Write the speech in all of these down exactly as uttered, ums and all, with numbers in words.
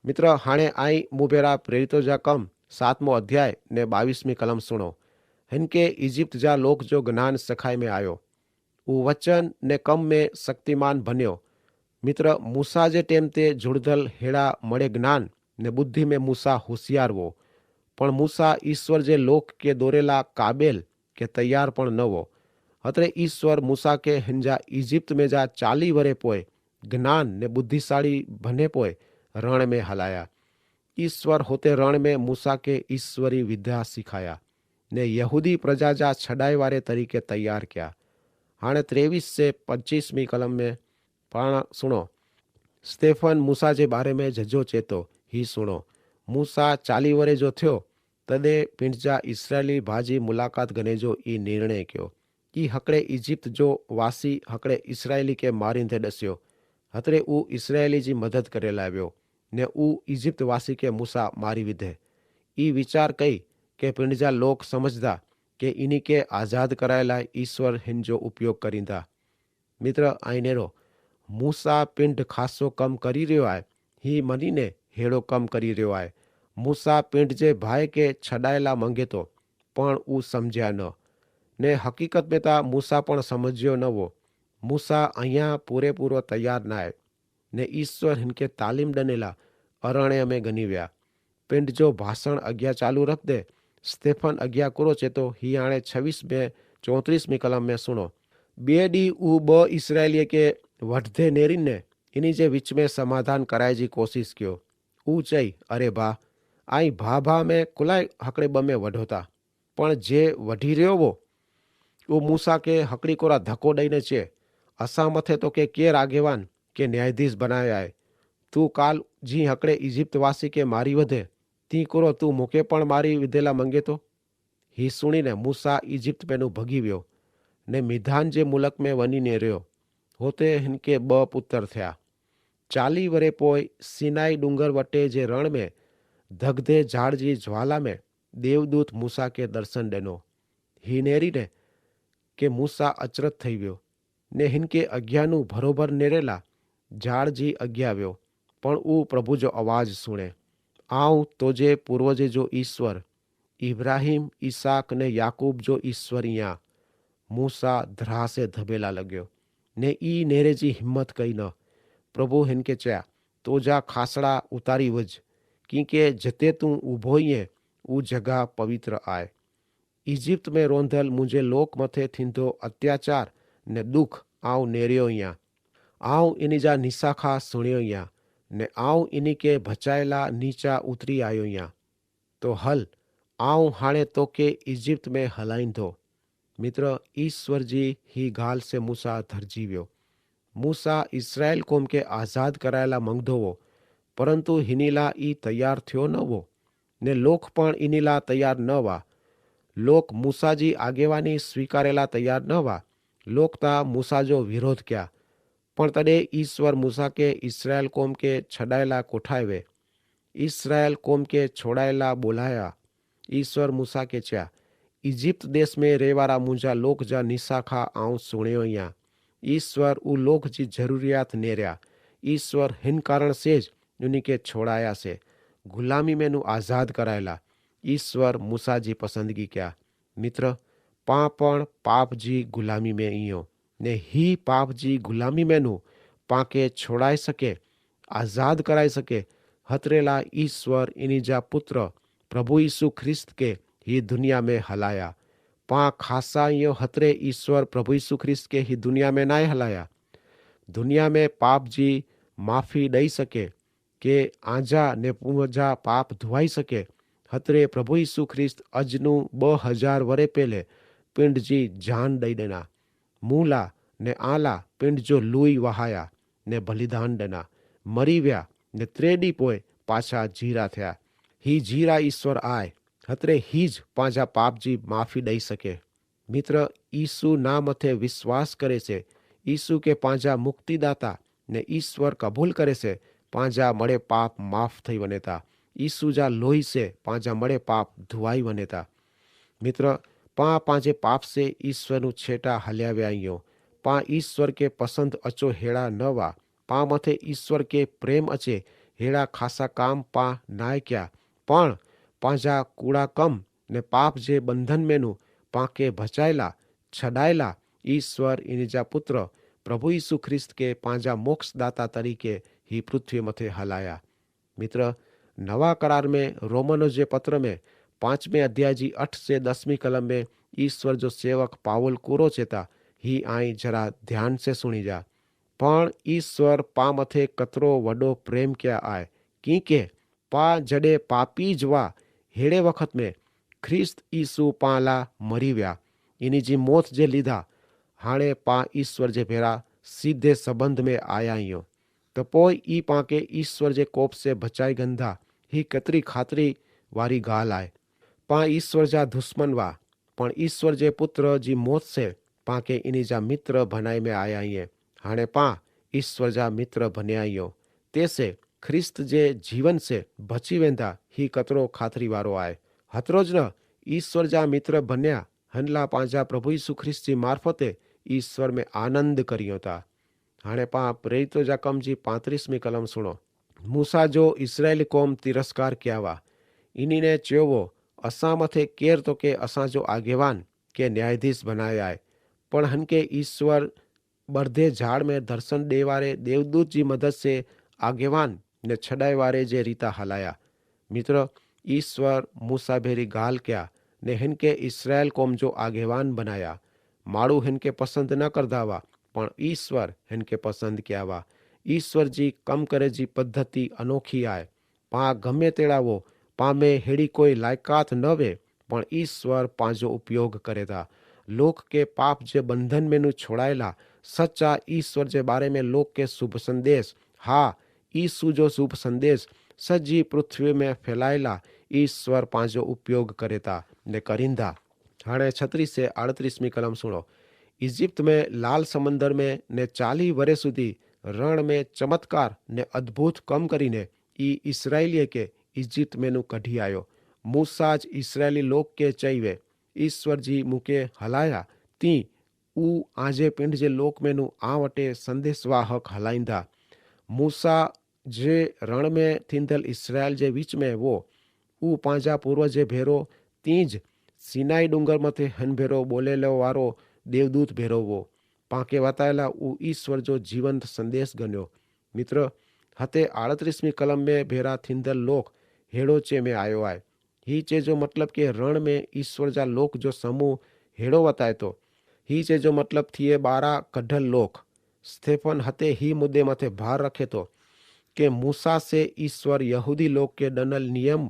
મિત્ર, હાણે આઈ મુભેરા પ્રેરિતો જા કમ સાતમો અધ્યાય ને બાવીસમી કલમ સુણો. હેન કે ઇજિપ્ત જા લોક જો જ્ઞાન સખાઈ મેં આયો, ઉવચન ને કમ મેં શક્તિમાન ભન્યો. મિત્ર, મૂસા જે ટેમ તે જુડધલ હેડા મડે જ્ઞાન ને બુદ્ધિ મેં મૂસા હુસિયાર વો. પણ મૂસા ઇશ્વર જે લોક કે દોરેલા કાબેલ કે તૈયાર પણ ન વો. હતરે ઇશ્વર મૂસા કે હેન જા ઇજિપ્ત મેં જા ચાલી વરે પોય જ્ઞાન ને બુદ્ધિશાળી ભને પોય રણ મેં હલાયા. ઇશ્વર હોતે રણ મેં મૂસા કે ઇશ્વરી વિદ્યા સિખાયા ને યહૂદી પ્રજા જા છડાઈ વારે તરીકે તૈયાર ક્યા. હાણે ત્રેવીસ સે પચ્ચીસમી કલમ મેં પાણા સુણો. સ્તેફન મૂસા જે બારે મેં જજો ચેતો. હી સુણો, મૂસા ચાલી વરે જો થ્યો તદે પિંડ જા ઇસ્રાયેલી ભાજી મુલાકાત ગને જો ઈ નિર્ણય ક્યો. ઈ હકડ઼ે ઇજિપ્ત જો વાસી હકડ઼ે ઇસ્રાયેલી કે મારી ધે ડસ્યો. હતરે ઉ ઇસ્રાયેલી જી મદદ કરે લાવ્યો ને ઉ ઇજિપ્ત વાસી કે મૂસા મારી વિધે. ઈ વિચાર કઈ કે પિંડ જા લોક સમઝદા કે ઇની કે આઝાદ કરાયેલા ઇશ્વર હેન જો ઉપયોગ કરીંદા. મિત્ર, આઈ નેરો, મૂસા પિંડ ખાસો કમ કરી રહ્યો આય. હી મની ને હેડો કમ કરી રહ્યો આય. મૂસા પિંડ જે ભાઈ કે છડાયેલા મંગેતો, પણ ઉ સમઝ્યા ન. ને હકીકત મેં તા મૂસા પણ સમઝ્યો ન વો. મૂસા અહિયા પૂરેપૂરો તૈયાર નાય. ને ઇશ્વર હેન કે તાલીમ દનેલા અરણ્ય મેં ગની વ્યા. પિંડ જો ભાષણ અજ્ઞા ચાલુ રખ દે. સ્તેફન અજ્ઞા કુરો ચેતો. હી આણે છવીસ મેં ચોત્રીસમી કલમ મેં સુણો. બે દી ઉ બ ઇસ્રાયેલી કે વઢધે નેરી ને ઇની જે વિચ મેં સમાધાન કરાય જી કોશિશ ક્યો. ઉ ચઈ, અરે ભા, આઈ ભા ભા મેં કુલાઈ હકડ઼ે બ મેં વઢોતા. પણ જે વઢી રહ્યો વો ઉ મૂસા કે હકડ઼ી કોરા ધકો દઈને ચે, અસા મતે તો કે કેર આગેવાન કે ન્યાયાધીશ બનાયા આય? તું કાલ જી હકડ઼ે ઇજિપ્ત વાસી કે મારી વધે તી કોરો તું મુકે પણ મારી વિધેલા મંગેતો? હી સુણીને મૂસા ઇજિપ્ત મેનુ ભગી વ્યો ને મિધાન જે મુલક મેં વની ને રહ્યો. હોતે હેન કે બ પુતર થ્યા. ચાલી વરે પોય સિનાઈ ડુંગર વટે જે રણ મેં ધગધે ઝાડ જી જ્વાલા મેં દેવદૂત મૂસા કે દર્શન દેનો. હી નેરી ને કે મૂસા અચરત થઈ વ્યો ને હિનકે અજ્ઞાનું ભરોભર નેરેલા ઝાડ જી અજ્ઞા વ્યો. પણ ઉ પ્રભુ જો અવાજ સુણે, આઉં તોજે પૂર્વજે જો ઈસ્વર, ઇબ્રાહિમ, ઇસાક ને યાકૂબ જો ઈસ્વર ઇયા. મૂસા ધ્રાસે ધબેલા લગ્યો ને ઈ નેરે જી હિંમત કઈ ન. પ્રભુ હેનકે ચા, તોજા ખાસડા ઉતારી વજ, કિંકે જતે તું ઉભો ઇયે ઉ જગા પવિત્ર આય. ઇજિપ્ત મેં રોંધલ મુઝે લોક મતે થીંધો અત્યાચાર ને દુખ આઉં નેર્યો ઇયા. આઉં ઇની જા નિસાખા સુણ્યો ઇયા ને આઉં ઇની કે ભચાયેલા નીચા ઉતરી આયો ઇયા. તો હલ, આઉં હાણે તો કે ઇજિપ્ત મેં હલાઈંધો. મિત્ર, ઈસ્વર જી હી ગાલ સે મૂસા ધરજી વ્યો. મૂસા ઇસ્રાયેલ કોમ કે આઝાદ કરાયેલા મંગધો વો, પરંતુ હિનીલા ઈ તૈયાર થ્યો ન વો. ને લોક પણ ઇનીલા તૈયાર ન વા. લોક મૂસા જી આગેવાની સ્વીકારેલા તૈયાર ન વા. લોક તા મૂસા જો વિરોધ ક્યા. પણ તદે ઈસ્વર મૂસા કે ઇસ્રાયેલ કોમ કે છડાયેલા કોઠાય વે. ઇસ્રાયેલ કોમ કે છોડાયેલા બોલાયા. ઇસ્વર મૂસા કે ચ્યા, ઇજિપ્ત દેશ મેં રહેવારા મુઝા લોક જા નિસાખા આઉં સુણ્યો યા. ઇસ્વર ઉ લોક જી જરૂરિયાત નેર્યા. ઇસ્વર હિન કારણ સે જ ઉની કે છોડાયા સે, ગુલામી મેં નુ આઝાદ કરાયેલા. ઇસ્વર મૂસા જી પસંદગી ક્યા. મિત્ર, પાં પણ પાપ જી ગુલામી મેં ઇયો ને હી પાપ જી ગુલામી મેં નુ પાંકે છોડાઈ સકે, આઝાદ કરાઈ સકે, હતરેલા ઇસ્વર ઇની જા પુત્ર પ્રભુ ઇસુ ખ્રિસ્ત કે હી દુનિયા મેં હલાયા. પાં ખાસા ઇયો હતરે ઇસ્વર પ્રભુ ઇસુ ખ્રિસ્ત કે હી દુનિયા મેં નાઈ હલાયા. દુનિયા મેં પાપ જી માફી દઈ સકે, કે આજા ને પૂજા પાપ ધુઆઈ સકે, હતરે પ્રભુ ઇસુ ખ્રિસ્ત અજનું બહ હજાર વરે પેલે પિંડ જી જાન દઈ દેના. મૂલા ને આલા પિંડ જો લુઈ વહાયા ને ભલિદાન દેના, મરી વ્યા ને ત્રેડી પોય પાછા જીરા થ્યા. હી જીરા ઇસ્વર આય, હતરે હી જ પાંજા પાપ જી માફી દઈ સકે. મિત્ર, ઈસુ ના મતે વિશ્વાસ કરે સે, ઈસુ કે પાંજા મુક્તિદાતા ને ઈસ્વર કબૂલ કરે સે, પાંજા મડે પાપ માફ થઈ વનેતા. ઈસુ જા લોહી સે પાંજા મડે પાપ ધુઆઈ વનેતા. મિત્ર, પાં પાંજે પાપ સે ઈસ્વર નુ છેટા હલ્યાવ્યા ઇયો. પાં ઈસ્વર કે પસંદ અચો હેડા ન વા. પાં મતે ઈસ્વર કે પ્રેમ અચે, હેડા ખાસા કામ પા નાય ક્યા, પણ પાંજા કૂડા કમ ને પાપ જે બંધન મેનુ પાંકે ભચાયેલા છડાયેલા ઈસ્વર ઇની જા પુત્ર પ્રભુ ઈસુ ખ્રિસ્ત કે પાંજા મોક્ષદાતા તરીકે હી પૃથ્વી મતે હલાયા. મિત્ર, નવા કરાર મેં રોમનો જે પત્ર મેં પાંચમે અધ્યાય જી અઠ સે દસમી કલમ મેં ઈસ્વર જો સેવક પાવલ કુરો ચેતા હી આઈ જરા ધ્યાન સે સુણી જા. પણ ઈસ્વર પા મતે કતરો વડો પ્રેમ ક્યા આય, કિંકે પા જડે પાપી જવા હેડે વખત મેં ખ્રિસ્ત ઈસુ પા લા મરી વ્યા. ઇની જી મોત જે લિધા હાણે પા ઈસ્વર જે ભેરા સીધે સંબંધ મેં આયા ઇયો, તો પોય ઈ પાંકે ઈસ્વર જે કોપ સે ભચાઈ ગંધા. હી કતરી ખાતરી વારી ગાલ આય. પા ઈસ્વર જા દુસ્મન વા, પણ ઈસ્વર જે પુત્ર જી મોત સે પાંકે ઇની જા મિત્ર ભનાઈ મેં આયા ઇયે. હાણે પા ઈસ્વર જા મિત્ર ભન્યા ઇયો, તે સે ખ્રિસ્ત જે જીવન સે ભચી વેંધા. હી કતરો ખાતરી વારો આય. હતરો જ ન, ઈસ્વર જા મિત્ર ભન્યા હનલા પાંજા પ્રભુ ઈસુ ખ્રિસ્ત જી મારફતે ઈસ્વર મેં આનંદ કર્યો તા. હાણે પા પ્રેરિતો જા કમ જી પાંત્રીસમી કલમ સુણો. મૂસા જો ઇસરાયેલી કોમ તિરસ્કાર ક્યાવા ઇનીને ચ્યોવો, અસા મતે કેર તો કે અસા જો આગેવાન કે ન્યાયાધીશ ભનાયાએ. પણ હનકે ઈસ્વર બર્ધે ઝાડ મેં દર્શન દેવારે દેવદૂત જી મદદ સે આગેવાન ને છડાઈવારે જે રીતા હલાયા. મિત્ર, ઈસ્વર મૂસા ભેરી ગાલ ક્યા ને હનકે ઇસરાયેલ કોમ જો આગેવાન ભનાયા. માડૂ હનકે પસંદ ન કરદાવા, પણ ઈસ્વર હનકે પસંદ ક્યાવા. ઈસ્વર જી કમ કરે જી પદ્ધતિ અનોખી આય. પા ગમે તેડાવો, પા મેં હેડી કોઈ લાયકાત ન વે, પણ ઈસ્વર પાંજો ઉપયોગ કરે તા. લોક કે પાપ જે બંધન મેનુ છોડાયેલા સચા ઈસ્વર જે બારે મેં લોક કે શુભ સંદેશ, હા, ઈસુ જો શુભ સંદેશ સજી પૃથ્વી મેં ફેલાયેલા ઈસ્વર પાંજો ઉપયોગ કરે તા ને કરીંદા. હાણે છત્રીસે આડત્રીસમી કલમ સુણો. ઇજિપ્ત મેં લાલ સમંદર મેં ને ચાલી વરે સુધી રણ મેં ચમત્કાર ને અદ્ભુત કમ કરીને ઈ ઇસરાયેલી કે ઇજિપ્ત મેં નુ કઢ઼ી આયો. મૂસા જ ઇસરાયેલી લોક કે ચઇવે, ઇશ્વર જી મુકે હલાયા તી ઉ આજે પિંડ જે લોક મેં નુ આ વટે સંદેસવાહક હલાઈંદા. મૂસા જે રણ મેં થીંદલ ઇસરાયેલ જે વિચ મેં વો ઉ પાંજા પૂર્વજે ભેરો તી જ સિનાઈ ડુંગર મતે હન ભેરો બોલેલો વારો દેવદૂત ભેરો વો. પાંકે વતાયેલા ઉ ઇશ્વર જો જીવંત સંદેસ ગન્યો. મિત્ર, હતે આડત્રીસમી કલમ મેં ભેરા થીંદલ લોક હેડો ચે મેં આયો આય. હી ચે જો મતલબ કે રણ મેં ઇશ્વર જા લોક જો સમૂહ હેડો વતાયતો. હી ચે જો મતલબ થિયે બારા કઢલ લોક. સ્તેફન હતે હી મુદ્દે મતે ભાર રખેતો કે મૂસા સે ઇશ્વર યહૂદી લોક કે ડનલ નિયમ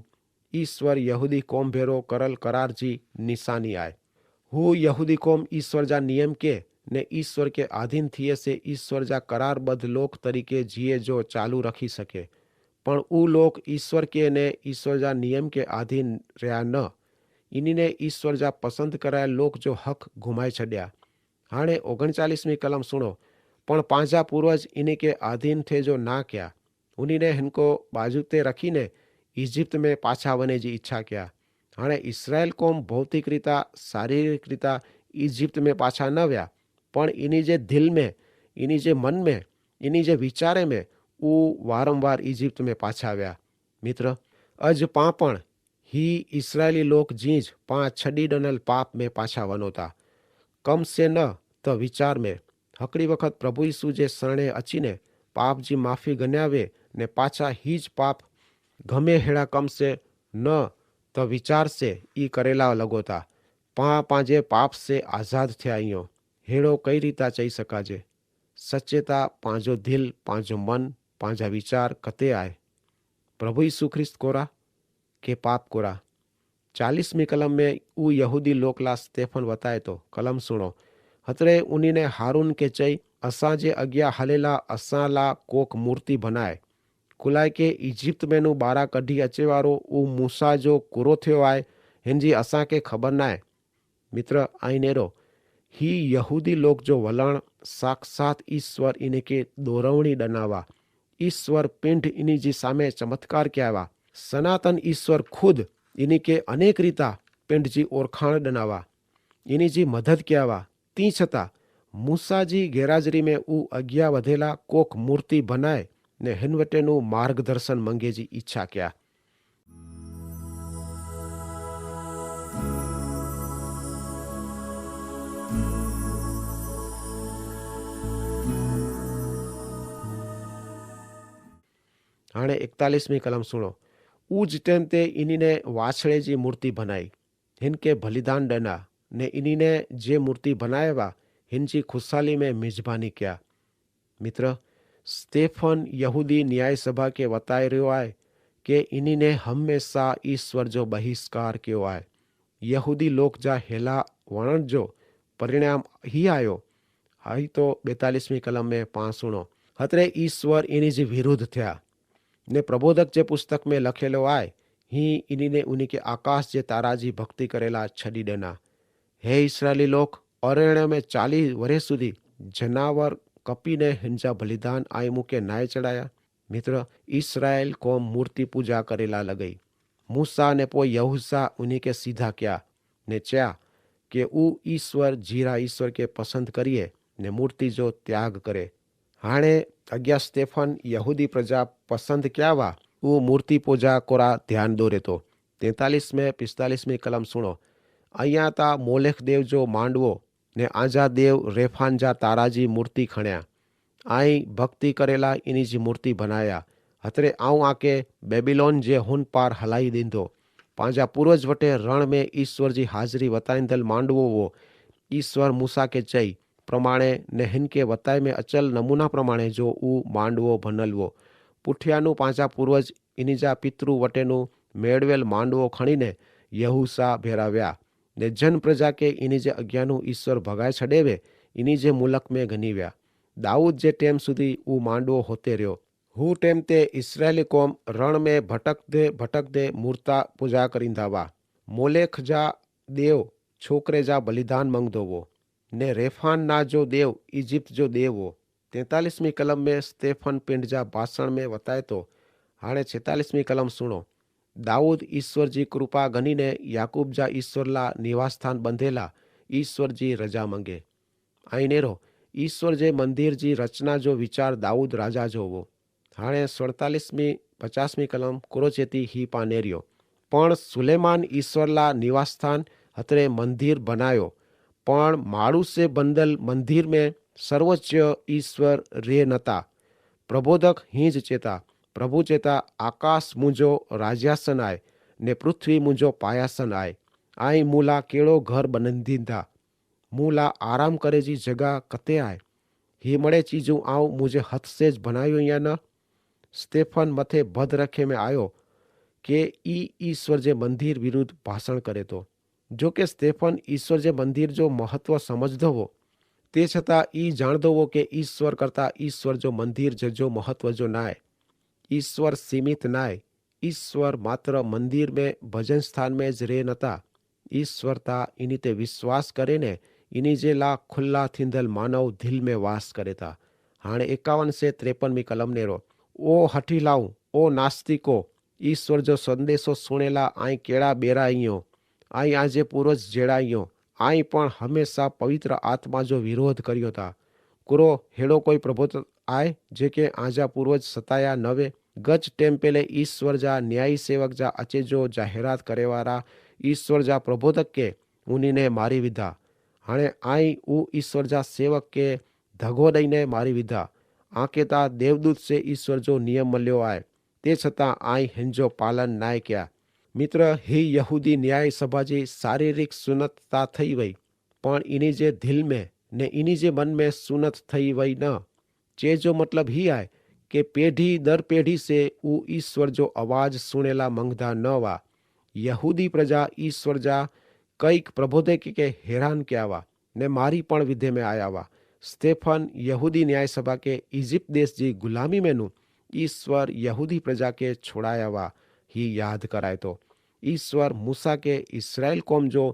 ઇશ્વર યહૂદી કોમ ભેરો કરલ કરાર જી નિશાની આય. હુ યહૂદી કોમ ઇશ્વર જા નિયમ કે ને ઇશ્વર કે આધીન થિયે સે ઇશ્વર જા કરારબદ્ધ લોક તરીકે જીએ જો ચાલુ રખી શકે. પણ ઉ લોક ઇશ્વર કે ને ઇશ્વર જા નિયમ કે આધીન રહ્યા ન. ઇનીને ઇશ્વર જા પસંદ કરાયેલ લોક જો હક ઘુમાઈ છડ્યા. હાણે ઓગણચાલીસમી કલમ સુણો. પણ પાંજા પૂર્વજ ઇની કે આધીન થે જો ના ક્યા ઉની ને હેનકો બાજુ તે રખી ને ઇજિપ્ત મેં પાછા વને જી ઇચ્છા ક્યા. હાણે ઇસરાયેલ કોમ ભૌતિક રીતા શારીરિક રીતા ઇજિપ્ત મેં પાછા ન વ્યા. પણ ઇની જે દિલ મેં ઇની જે મન મેં ઇની જે વિચારે મેં ઉ વારંવાર ઇજિપ્ત મેં પાછા વ્યા. મિત્ર, અજ પાં પણ હી ઇસરાયેલી લોક જીંજ પાં છડી ડનલ પાપ મેં પાછા વનોતા. કમ સે ન તો વિચાર મેં હકડી વખત પ્રભુ ઈસુ જે સરણે અચીને પાપ જી માફી ગન્યાવે ને પાછા હી જ પાપ ગમે હેડા કમ સે ન તો વિચાર સે ઈ કરેલા લગોતા. પાં પાંજે પાપ સે આઝાદ થયા અઇયો. હેડો કઈ રીતા ચઈ સકાજે? સચેતા પાંજો દિલ પાંજો મન પાંજા વિચાર કતે આય? પ્રભુ ઈસુ ખ્રિસ્ત કોરા કે પાપ કોરા? ચાલીસમી કલમ મેં ઉ યહૂદી લોકલા સ્તેફન વતાયતો. કલમ સુણો. હતરે ઉનીને હારૂન કે ચઈ, અસાં જે અગિયા હલેલા અસાં લા કોક મૂર્તિ ભનાય. કુલાઈ કે ઇજિપ્ત મેનુ બારા કઢી અચેવારો ઉ મૂસા જો કુરો થયો આય, હેનજી અસાં કે ખબર નાય. મિત્ર, આઈનેરો હી યહૂદી લોક જો વલણ સાક્ષાત ઈસ્વર ઇને કે દોરવણી ડનાવા. ઈસ્વર પિંડ ઇની જી સામે ચમત્કાર ક્યાવા. સનાતન ઈસ્વર ખુદ ઇની કે અનેક રીતા પિંડ જી ઓરખાણ ડનાવા, ઇની જી મદદ ક્યાવા. તી છતાં મૂસા જી ગેરાજરી મેં ઉ અગિયા વધેલા કોક મૂર્તિ ભનાય ને હેન વટેનું માર્ગદર્શન મંગે જી ઇચ્છા ક્યા. હાણે એકતાલીસમી કલમ સુણો. ઉજ ટેમ તે ઇનીને વાછડે જી મૂર્તિ ભનાઈ, હિનકે ભલિદાન ડેના, ને ઇનીને જે મૂર્તિ ભનાયવા હિનજી ખુશાલી મેં મિજબાની ક્યા. મિત્ર, સ્તેફન યહૂદી ન્યાયસભા કે વતાઈ રહ્યો આય કે ઇનીને હમેંસા ઇશ્વર જો બહિષ્કાર કયો આય. યહૂદી લોક જા હેલા વણન જો પરિણામ હી આયો. હાઈ તો બેતાલીસમી કલમ મેં પાંસુણો, હતરે ઇશ્વર ઇની જી વિરુદ્ધ થ્યા. ને પ્રબોધક જે પુસ્તક મેં લખેલો આય, હી ઇનીને ઉની કે આકાશ જે તારા જી ભક્તિ કરેલા છડી દેના. હે ઇસ્રાયેલી લોક, અરણ્ય મેં ચાલી વરે સુધી જનાવર કપીને હિનજા બલિદાન આઈ મુકે નાય ચડાયા. મિત્ર, ઇસ્રાયેલ કોમ મૂર્તિ પૂજા કરેલા લગઈ. મૂસા ને પોય યહૂસા ઉની કે સીધા ક્યા ને ચ્યા કે ઉ ઈસ્વર જીરા ઈસ્વર કે પસંદ કરિયે ને મૂર્તિ જો ત્યાગ કરે. હાણે અગિયા સ્તેફન યહૂદી પ્રજા પસંદ ક્યાવા ઉ મૂર્તિ પૂજા કોરા ધ્યાન દોરેતો. તેતાલીસ મેં પિસ્તાલીસ મેં કલમ સુણો. અહિયા તા મોલેખ દેવ જો માંડવો ને આજા દેવ રેફાન જા તારા જી મૂર્તિ ખણ્યા. આઈ ભક્તિ કરેલા ઇની જી મૂર્તિ ભનાયા. હતરે આઉં આકે બેબિલોન જે હુન પાર હલાઈ દીધો. પાંજા પૂર્વજ વટે રણ મેં ઈસ્વર જી હાજરી વતાઈંદલ માંડવો વો. ઈસ્વર મૂસા કે ચઈ પ્રમાણે ને હિનકે વતાઈ મેં અચલ નમૂના પ્રમાણે જો ઉ માંડવો ભનલ વો. પુઠ્યાનું પાંજા પૂર્વજ ઇની જા પિતૃ વટેનું મેળવેલ માંડવો ખણીને યહૂસા ભેરાવ્યા. ને જન પ્રજા કે ઇની જે અજ્ઞાનું ઈસ્વર ભગાઈ છડેવે ઇની જે મુલક મેં ગનીવ્યા. દાઉદ જે ટેમ સુધી ઉ માંડવો હોતે રહ્યો. હુ ટેમ તે ઇસ્રાયેલી કોમ રણ મેં ભટકદે ભટકદે મૂર્તા પૂજા કરીંદા વા. મોલેખ જા દેવ છોકરે જા બલિદાન મંગદો વો. ને રેફાન ના જો દેવ ઇજિપ્ત જો દેવ વો. તેતાલીસમી કલમ મેં સ્તેફન પિંડ જા ભાષણ મેં વતાયતો. હાણે છેતાલીસમી કલમ સુણો. દાઉદ ઈસ્વર જી કૃપા ગનીને યાકૂબ જા ઈસ્વર લા નિવાસસ્થાન બંધેલા ઈસ્વર જી રજા મંગે. આઈનેરો ઈસ્વર જે મંદિર જી રચના જો વિચાર દાઉદ રાજા જો હોવો. હાણે સડતાલીસમી પચાસમી કલમ કોરોચેતી હી પાનેરિયો. પણ સુલેમાન ઈસ્વર લા નિવાસસ્થાન હતરે મંદિર બનાયો. પણ માણુ સે બંદલ મંદિર મેં સર્વોચ્ય ઈસ્વર રે નતા. પ્રબોધક હિંજ ચેતા, પ્રભુ ચેતા, આકાશ મુજો રાજ્યાસન આય, ને પૃથ્વી મુજો પાયાસન આય. આઈ મુલા કેડો ઘર બનંદીંધા? મુલા આરામ કરે જી જગા કતે આય? હી મડે ચીજુ આઉં મુજે હત સે જ ભનાયો યા ન? સ્તેફન મતે ભદ રખે મેં આયો કે ઈ ઈસ્વર જે મંદિર વિરુદ્ધ ભાષણ કરે તો. જો કે સ્તેફન ઈસ્વર જે મંદિર જો મહત્વ સમઝધો વો, તે છતાં ઈ જાણધો વો કે ઈસ્વર કરતા ઈસ્વર જો મંદિર જજો મહત્વ જો નાય. ઈસ્વર સીમિત નાય. ઈસ્વર માત્ર મંદિર મેં ભજન સ્થાન મેં જ રે નતા. ઈસ્વર તા ઇની તે વિશ્વાસ કરે ને ઇની જે લા ખુલ્લા થીંધલ માનવ ધિલ મેં વાસ કરે તા. હાણે એકાવન સે ત્રેપન મી કલમ નેરો. ઓ હઠી લાઉં, ઓ નાસ્તિકો, ઈસ્વર જો સંદેશો સુણેલા આઈ કેડા બેરા ઇયો? આઈ આજે પૂર્વજ જેડા ઇયો? આઈ પણ હમેંસા પવિત્ર આત્મા જો વિરોધ કર્યો તા. કુરો હેડો કોઈ પ્રભુત્વ આય જે કે આજા પૂર્વજ સતાયા નવે? ગચ ટેમ પેલે ઈસ્વર જા ન્યાયી સેવક જા અચે જો જાહેરાત કરેવારા ઈસ્વર જા પ્રભુત્વ કે ઉની ને મારી વિધા. હાણે આઈ ઉ ઈસ્વર જા સેવક કે ધગો દઈને મારી વિધા. આંકે તા દેવદૂત સે ઈસ્વર જો નિયમ મલ્યો આય, તે છતાં આઈ હેંજો પાલન નાય ક્યા. મિત્ર, હી યહૂદી ન્યાય સભા જી શારીરિક સુનતતા થઈ વય, પણ ઇની જે ધિલ મેં ને ઇની જે મન મેં સુનત થઈ વય ન. ચે જો મતલબ હી આય કે પેઢી દર પેઢી સે ઉ ઈસ્વર જો અવાજ સુણેલા મંગધા ન વા. યહૂદી પ્રજા ઈસ્વર જા કઈક પ્રભોધે કે હેરાન ક્યાવા ને મારી પણ વિધે મેં આયાવા. સ્તેફન યહૂદી ન્યાયસભા કે ઇજિપ્ત દેશ જી ગુલામી મેનુ ઈસ્વર યહૂદી પ્રજા કે છોડાયાવા હી યાદ કરાયતો. ઈસ્વર મૂસા કે ઇસ્રાયેલ કોમ જો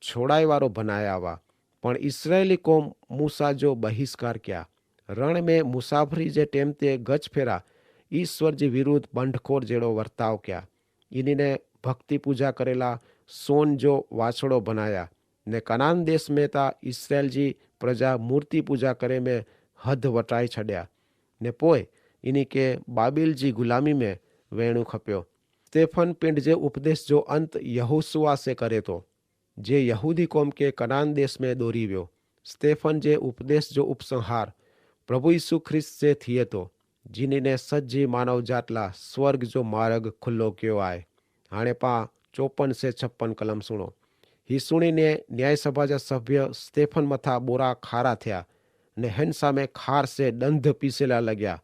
છોડાયવારો ભનાયાવા. પણ ઇસ્રાયેલી કોમ મૂસા જો બહિષ્કાર ક્યા. રણ મેં મુસાફરી જે ટેમ તે ગજ ફેરા ઈસ્વર જી વિરુદ્ધ બંડખોર જેડો વર્તાવ ક્યા. ઇનીને ભક્તિ પૂજા કરેલા સોન જો વાછડો ભનાયા. ને કનાન દેશ મેં તા ઇસ્રાયેલ જી પ્રજા મૂર્તિ પૂજા કરે મેં હદ વટાઈ છડ્યા. ને પોય ઇની કે બાબિલ જી ગુલામી મેં વેણુ ખપ્યો. સ્તેફન પિંડ જે ઉપદેશ જો અંત યહોસુઆ સે કરે તો, જે યહૂદી કોમ કે કનાન દેશ મેં દોરી વ્યો. સ્તેફન જે ઉપદેશ જો ઉપસંહાર પ્રભુ ઈસુ ખ્રિસ્ત સે થિયે તો, જીની ને સજ્જી માનવ જાતલા સ્વર્ગ જો માર્ગ ખુલ્લો કયો આય. હાણે પા ચોપન સે છપ્પન કલમ સુણો. હી સુણીને ન્યાયસભા જા સભ્ય સ્તેફન મથા બોરા ખારા થયા, ને હેન સામે ખાર સે દંધ પીસેલા લગ્યા.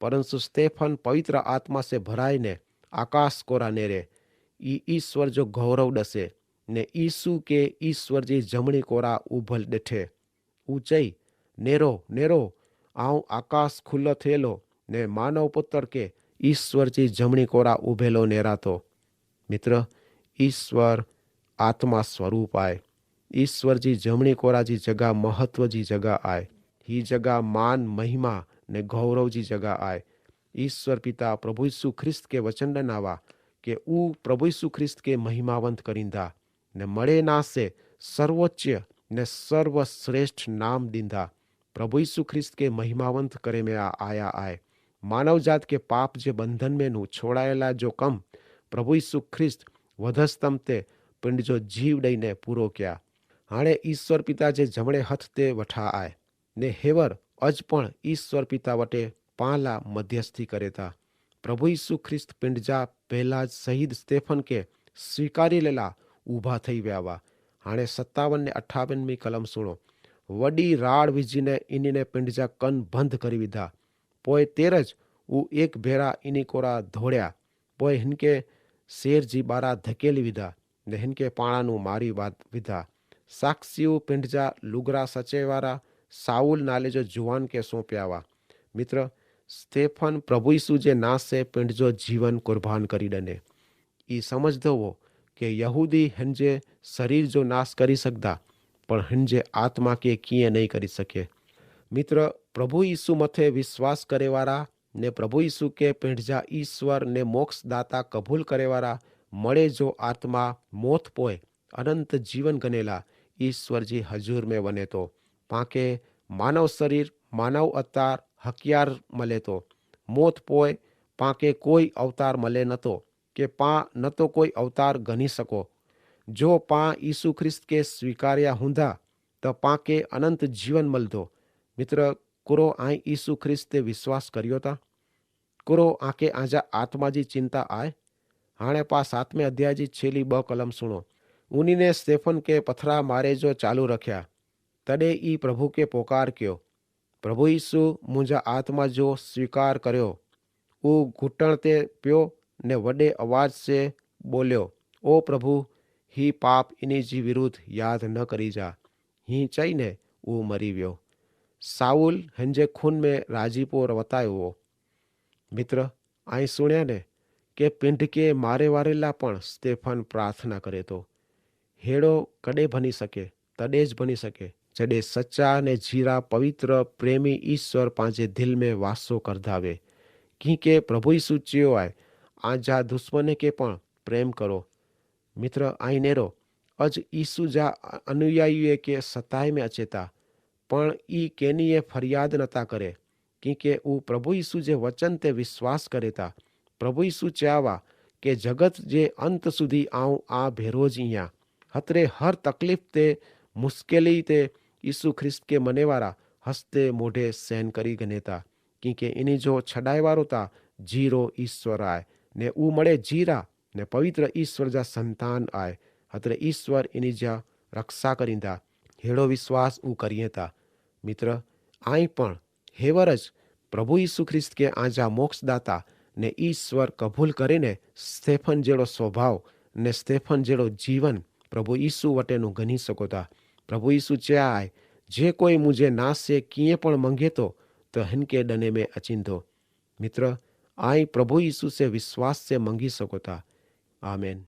પરંતુ સ્તેફન પવિત્ર આત્મા સે ભરાઈને આકાશ કોરા નેરે, ઈ ઈસ્વર જો ગૌરવ ડસે, ને ઈસુ કે ઈસ્વર જી જમણી કોરા ઉભલ ડેઠે. ઉચઈ, નેરો, નેરો, આઉં આકાશ ખુલ્લો થયેલો, ને માનવ પુત્ર કે ઈસ્વર જી જમણી કોરા ઉભેલો નેરાતો. મિત્ર, ઈસ્વર આત્મા સ્વરૂપ આય. ઈસ્વર જી જમણી કોરા જી જગા મહત્વ જી જગા આય. હી જગા માન, મહિમા ને ગૌરવ જી જગા આય. ઈસ્વર પિતા પ્રભુ ઈસુ ખ્રિસ્ત કે વચન ડનાવા કે ઉ પ્રભુ ઈસુ ખ્રિસ્ત કે મહિમાવંત કરીંદા, ને મડે ના સે સર્વોચ્ય ને સર્વશ્રેષ્ઠ નામ દીંદા. પ્રભુ ઈસુ ખ્રિસ્ત કે મહિમાવંત કરે મેં આ આયા આય. માનવજાત કે પાપ જે બંધન મેં નું છોડાયેલા જો કમ પ્રભુ ઈસુ ખ્રિસ્ત વધસ્તમ તે પિંડ જો જીવ દઈને પૂરો ક્યા. હાણે ઈસ્વર પિતા જે જમણે હથ તે વઠા આય, ને હેવર અજ પણ ઈસ્વર પિતા વટે પાંલા મધ્યસ્થી કરેતા. પ્રભુ ઈસુ ખ્રિસ્ત પિંડ જા પહેલા જ શહીદ સ્તેફન કે સ્વીકારી લેલા ઉભા થઈ વ્યાવા. હાણે સત્તાવન ને અઠ્ઠાવન મી કલમ સુણો. વડી રાડ વિજીને ઇનીને પિંડ જા કન બંધ કરી વિધા. પોય તેર જ ઉ એક ભેરા ઇની કોરા ધોડ્યા. પોય હિનકે શેર જી બારા ધકેલી વિધા, ને હિનકે પાણાનું મારી વિધા. સાક્ષીઓ પિંડ જા લુગરા સચેવારા સાઉલ નાલે જો જુવાન કે સોંપ્યાવા. મિત્ર, સ્તેફન પ્રભુ ઈસુ જે નાસે પિંડ જો જીવન કુર્બાન કરી દને. ઈ સમઝદો વો કે યહૂદી હન જે શરીર જો નાસ કરી સકદા, પણ હન જે આત્મા કે કિયા નહીં કરી સકે. મિત્ર, પ્રભુ ઈસુ મતે વિશ્વાસ કરેવારા ને પ્રભુ ઈસુ કે પેંઢજા ઈસ્વર ને મોક્ષ દાતા કબૂલ કરેવારા મડે જો આત્મા મોત પોય અનંત જીવન ગનેલા ઈસ્વર જી હજૂર મેં વનેતો. પાંકે માનવ શરીર, માનવ અવતાર હકિયાર મલેતો. મોત પોય પાંકે કોઈ અવતાર મલે નતો, કે પાં નતો કોઈ અવતાર ગની સકો. જો પાં ઈસુ ખ્રિસ્ત કે સ્વીકાર્યા હુંદા, તો પાંકે અનંત જીવન મલદો. મિત્ર, કુરો આઈ ઈસુ ખ્રિસ્ત તે વિશ્વાસ કર્યો તા? કુરો આકે આજા આત્મા જી ચિંતા આય? હાણે પા સાતમે અધ્યાય જી છેલી બહ કલમ સુણો. ઉની ને સ્તેફન કે પથરા મારે જો ચાલુ રખ્યા, તદે ઈ પ્રભુ કે પોકાર કયો, પ્રભુ ઈસુ, મુઝે આત્મા જો સ્વીકાર કર્યો. ઉં ઘૂંટણ તે પ્યો ને વડે અવાજ સે બોલ્યો, ઓ પ્રભુ, હી પાપ ઇની જી વિરુદ્ધ યાદ ન કરી જા. હી ચઈ ને ઉં મરી વ્યો. સાઉલ હેંજે ખૂન મેં રાજીપો રવતાયો વો. મિત્ર, આઈ સુણ્યા ને કે પિંડ કે મારે વારેલા પણ સ્તેફન પ્રાર્થના કરે તો. હેડો કડે ભની સકે? તદે જ ભની સકે જડે સચા ને જીરા પવિત્ર પ્રેમી ઈસ્વર પાંજે દિલ મેં વાસો કરધાવે. કિંકે પ્રભુ ઈસુ ચિયો આય, આજા દુશ્મને કે પણ પ્રેમ કરો. મિત્ર, આઈ નેરો અજ ઈસુ જા અનુયાયીએ કે સતાય મેં અચેતા, પણ ઈ કેનીએ ફરિયાદ નતા કરે. કિંકે ઉં પ્રભુ ઈસુ જે વચન તે વિશ્વાસ કરેતા. પ્રભુ ઈસુ ચાહવા કે જગત જે અંત સુધી આઉં આ ભેરો જ ઇયા. હતરે હર તકલીફ તે મુશ્કેલી તે ઈસુ ખ્રિસ્ત કે મનેવારા હસ્તે મોઢે સહન કરી ગનેતા. કિંકે ઇની જો છડાયવારો તા જીરો ઈસ્વર આય, ને ઉં મડે જીરા ને પવિત્ર ઈસ્વર જા સંતાન આય. હતરે ઈસ્વર ઇની જા રક્ષા કરીંદા. હેડો વિશ્વાસ ઉં કરીએ તા. મિત્ર, આઈ પણ હેવર જ પ્રભુ ઈસુ ખ્રિસ્ત કે આજા મોક્ષદાતા ને ઈસ્વર કબૂલ કરીને સ્તેફન જેડો સ્વભાવ ને સ્તેફન જેડો જીવન પ્રભુ ઈસુ વટેનું ગની સકોતા. પ્રભુ ઈસુ ચ્યા આય, જે કોઈ મુઝે નાસે કિંયે પણ મંગેતો, તો હેનકે ડને મેં અચિંદો. મિત્ર, આઈ પ્રભુ ઈસુ સે વિશ્વાસ સે મંગી સકોતા. આમેન.